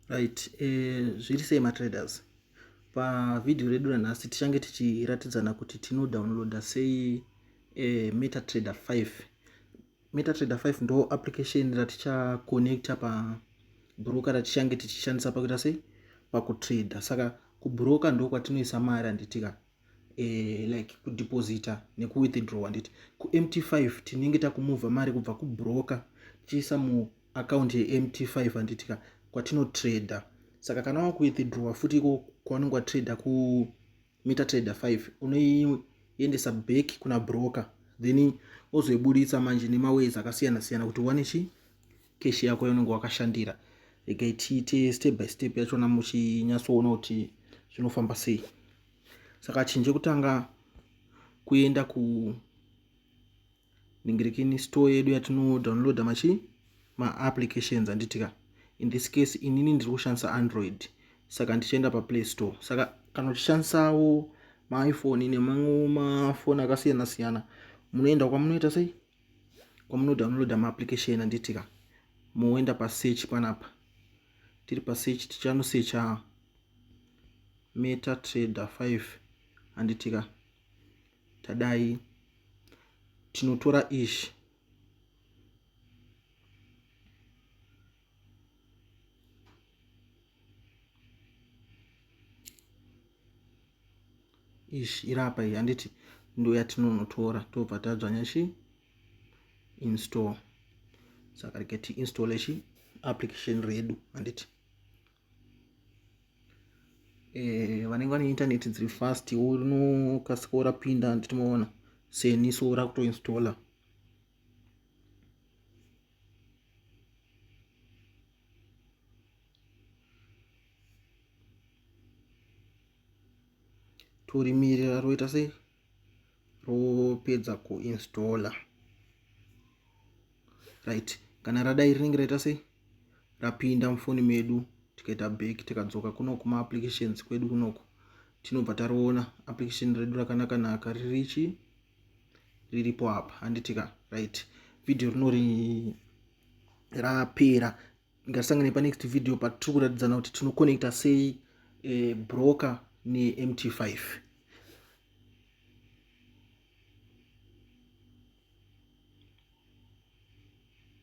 Right, zviri sei matraders? Pavhidhiyo redu ranhasi tichange tichiratidzana kuti tinodownloada sei MetaTrader 5. MetaTrader 5 ndo application ratichaconnecta pabroker ratichange tichishandisa pakuita sei pakutrader. Saka kubroker ndo kwatinoisa mari handitika like kudeposita nekuwithdraw handiti. KuMT5 tinenge takumuvha mari kubva kubroker tichiisa mu account yeMT5 handitika kwatinotrader. Saka kana wakuwithdrawa futi iko kwaunenge watrader ku MetaTrader 5 unoiendesa back kuna broker, then ozoibuditsa manje nemaways akasiyana siyana kuti uwane chi cash yako yaunenge wakashandira. Regai tiite step by step yachona muchinyatsoona kuti zvinofamba sei. Saka chinhu chekutanga kuenda ku ningirikini store yedu yatinodownloada machi maapplications handitika. In this case inini ndiri kushandisa Android, saka ndichienda paPlay Store. Saka kana uchishandisawo maiPhone nemamwe mafoni akasiyana siyana, munoenda kwamunoita sei kwamunodownloada maapplication handitika, moenda pasearch panapa. Tiri pasearch tichanosecha MetaTrader 5 handitika. Tadai tinotora izvi izvi irapa iyi handiti, ndo yatinonotora tobva tadzvanya chi install. Saka rege tiinstall chi application redu handiti. Vanenge vane internet dziri fast rinokasika rapinda handiti, maona seni so rakutoinstalla. Torimirira roita sei ropedza kuinstalla. Right, kana radai rinenge raita sei rapinda mufoni medu. Tikaita back tikadzoka kuno kuma-applications kwedu kunoku, tinobva tariona application redu rakanaka naka ririchi riripo apa handitika. Right, video rinori rapera. Ngatisangane panext video patiri kuratidzana kuti tinoconnecta sei broker neMT5.